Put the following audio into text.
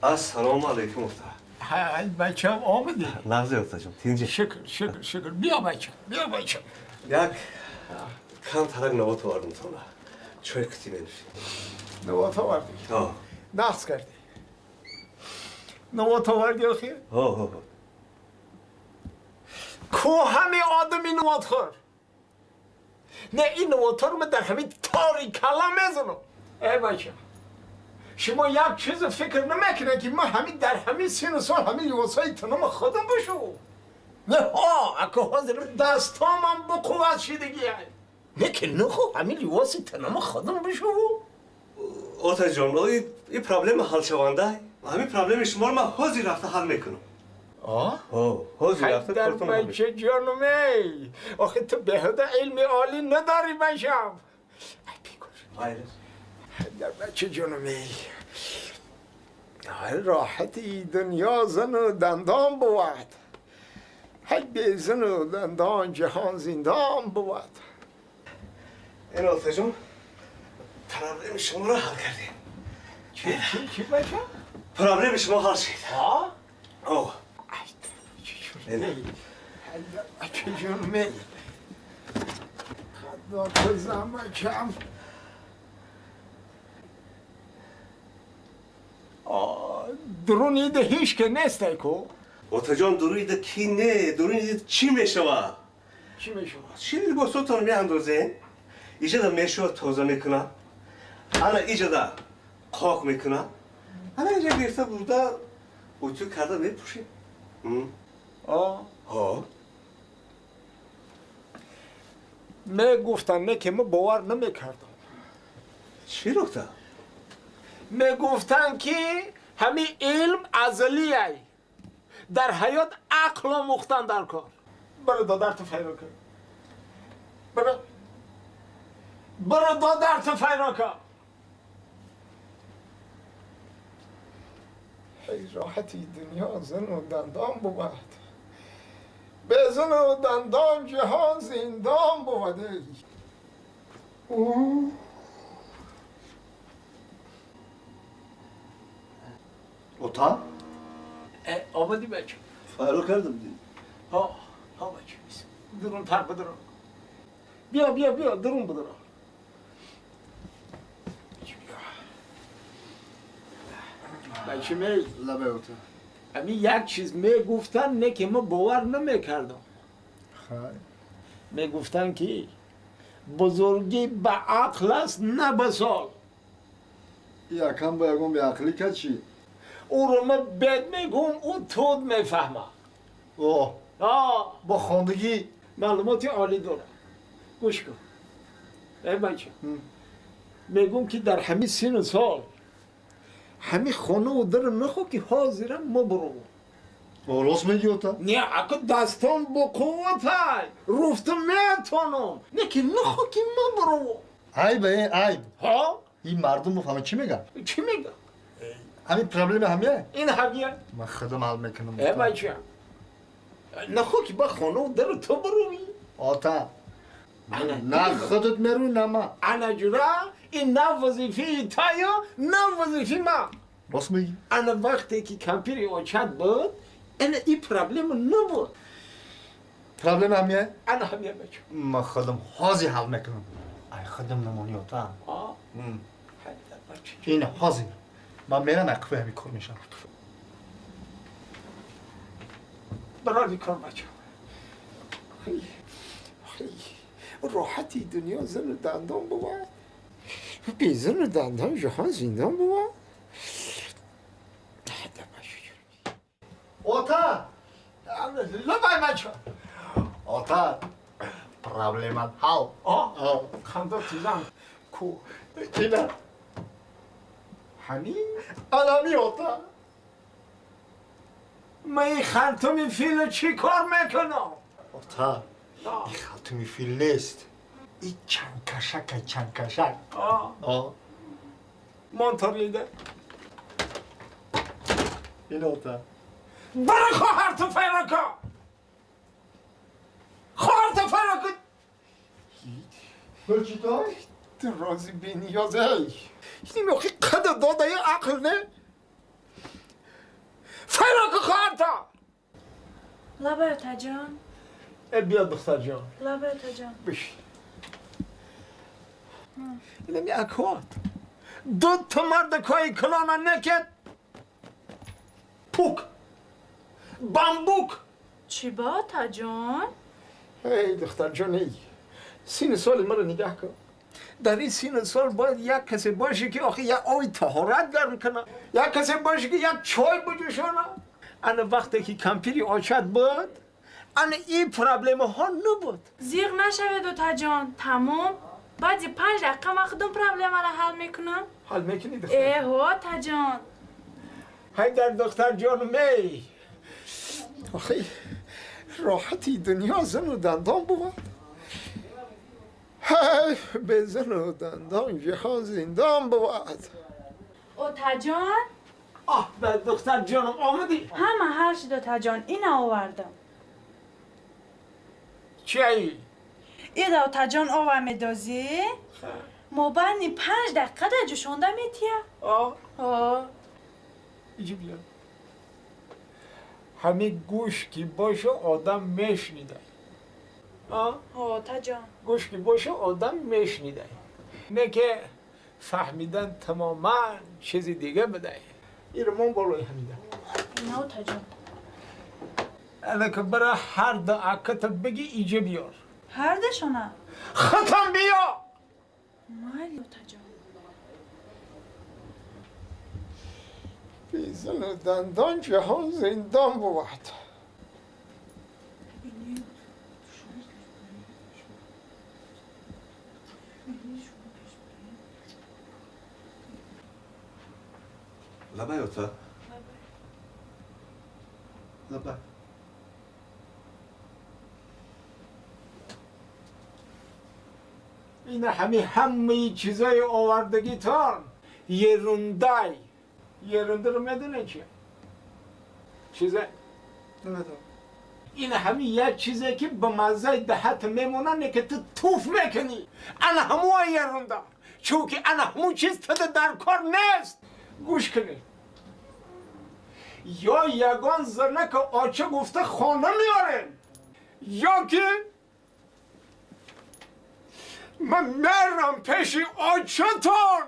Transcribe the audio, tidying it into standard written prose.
Ассалому алайкум, уста. Бачам омадӣ? Нағзи, устаҷон, тинҷи. Шукр, шукр, шукр. Биё, бачам, биё, бачам. Як кам тарак навот овардум тона. Чой кути менӯшем. Навот овардӣ? Ҳо. Нағз кардӣ. Навот овардӣ охир? Ҳо, ҳо, ҳо. Ку ҳами одами навотхӯр? Не, ин навотҳоро ман дар ҳамин тори калла мезанам. Эй бача, шумо як чиз фикр намекунед, ки ман ҳамин дар ҳамин сину сол ҳамин либосҳои тунама худам бишӯ? Не, ҳо, ака ҳозир дастомам бақувват шидагӣ. Не ки нахо ҳамин либоси тунама худам бишӯ. Отаҷон, ин проблема ҳалшаванда. Ҳамин проблеми шуморо ман ҳозир рафта ҳал мекунам. Ҳо? Ҳозир рафта дар кортон ҳал мекунам. Бача ҷонум, эй. Охи ту беҳуда илми олӣ надорӣ, бачам. Ай, бигӯр. Хайр. Дар бача ҷонум, эй. Роҳати дунё зану дандон бувад. Ҳай безану дандон ҷаҳон зиндон бувад. Ин отаҷон, проблеми шуморо ҳал кардем. Чӣ, чӣ, чӣ, бача? Проблеми шумо ҳал шид. Ҳа? О. Ай, дар бача ҷонум, эй. Худо тузам, бачам. Дурунида ҳеҷ ке нестай ку? Отаҷон, дурунида ки не, дурунида чӣ мешавад? Чӣ мешавад? Чӣ либосотон меандозем? Иҷада мешавад тоза мекунам. Ана иҷада қоқ мекунам. Ана иҷа гирифта бурда утюг карда мепӯшем. О? Ҳо. Мегуфтанд, не ки ман бовар намекардам. Чӣ нукта? Мегуфтанд, ки ҳамин илм азалиай. Дар ҳаёт ақл омӯхтан дар кор. Баро додарту файро кун. Баро. Баро додарту файро кун. Эй роҳати дунё зану дандон бувад. Бе зану дандон ҷаҳон зиндон бувад. Эй. Ота? Омадӣ, бача? Файро кардам ди. Ҳо, ҳо, бача. Дурун тар бидурун. Биё, биё, биё, дурун бидурун. Бача мей. Лабай, ота. Ами як чиз мегуфтанд, не ки ман бовар намекардам. Хай. Мегуфтанд, ки бузургӣ ба ақл аст, на ба сол. Якам ба ягон беақлӣ кард чӣ? Ӯро ман бед мегӯм, ӯ туд мефаҳмад. О. О. Бо хондагӣ. Маълумоти олӣ дорад. Гӯш кун. Эй бача. Мегӯм, ки дар ҳамин сину сол ҳамин хонаву дару нахо, ки ҳозирам мо буровам. О, рост мегӣ, ота? Не, ака дастон бо қувватай. Руфта метонам. Не ки нахо, ки мо буровам. Айб, э, айб. Ҳо? Ин мардум мефаҳмад чӣ мегӯяд? Чӣ мегӯяд? Ҳамин проблема ҳамия? Ин ҳамия. Ман худам ҳал мекунам. Э, бача. Нахо, ки ба хонаву дару ту буровӣ. Ота. На худат мерӯӣ, на ман. Ана ҷура, ин на вазифаи таю, на вазифаи ман. Рост мегӣ? Ана вақте ки кампири очат буд, ана ин проблема набуд. Проблема ҳамия? Ана ҳамия, бача. Ман худам ҳозир ҳал мекунам. Ай худам намонӣ, ота. Ин ҳозир. Ман мерам, ақфи ҳамин кор мешавам. Барори кор, бача. Роҳати дунё зану дандон бувад. Бе зану дандон ҷаҳон зиндон бувад. Ота! Лабай, бача. Ота, проблема ҳал. О? Хандо тизам ку. Ина. Ҳамин? Анами, ота. Ман ин хартуми филу чӣ кор мекунам? Ота, ин хартуми фил нест. Ин чангкашака, чангкашак. О. Монторида. Ин, ота. Баро хоҳарту файро кун. Хоҳарту файро кун. Гулчито? Ту рози бениёз, эй. Ин охи қадр додаи ақл не? چرا که خواهرتا؟ لبه تا جان. بیا دختر جان. لبه تا جان. بشین. اینم اکوات. دو تا مرد کای کلانا نکد. پوک. بامبوک. چی با تا جان؟ ای دختر جان ای. سین سال مرا نگاه کن. در این سین سال باید یک کسی باشه که آخه یک آب طهارت گرم کنه، یک کسی باشه که یک چای بجوشانه. انا وقتی که کمپیری آچد بود، انا این پرابلم ها نبود. زیغ نشوید تا جان، تمام. بعد 5 دقیقه من خودم پرابلم را حل میکنم. حل میکنی دختر؟ ای ها تا جان. های در دختر جان می. آخه راحتی دنیا زن و دندان بود. های به زن و دندان جهان زندان بود. او تا جان؟ آه به دختر جانم آمدی؟ همه هر شد تا جان این آوردم. چی ای؟ ایدا تا جان آور میدازی؟ مبنی 5 دقیقه در جوشونده میتیه. آه؟ آه. ایجی بیا. همه گوش کی باشه آدم میشنیده. آه؟ آه تا جان. گوش کی باشه آدم میشنیده. نه که فهمیدن تماما چیزی دیگه بده. ایرمان بالای همیده. نه تا جان. انا که برای هر دو اکت بگی ایجا بیار. هر دشونه؟ ختم بیا. مالی تا جان. بی زن و دندان جهان زندان بود. لبای اوتا. لبای. این همه چیزای آوردگی تان یروندای. یرونده رو میدونه چیه؟ چیزه؟ نمیدونم. این همه یک چیزه که به مزه دهت میمونه نه که تو توف میکنی. انا همو یرونده. چون که انا همون چیز تو در کار نیست. گوش کنی. یا یگان زنه که آچه گفته خانه میارن یا که من میرم پیش آچه تان.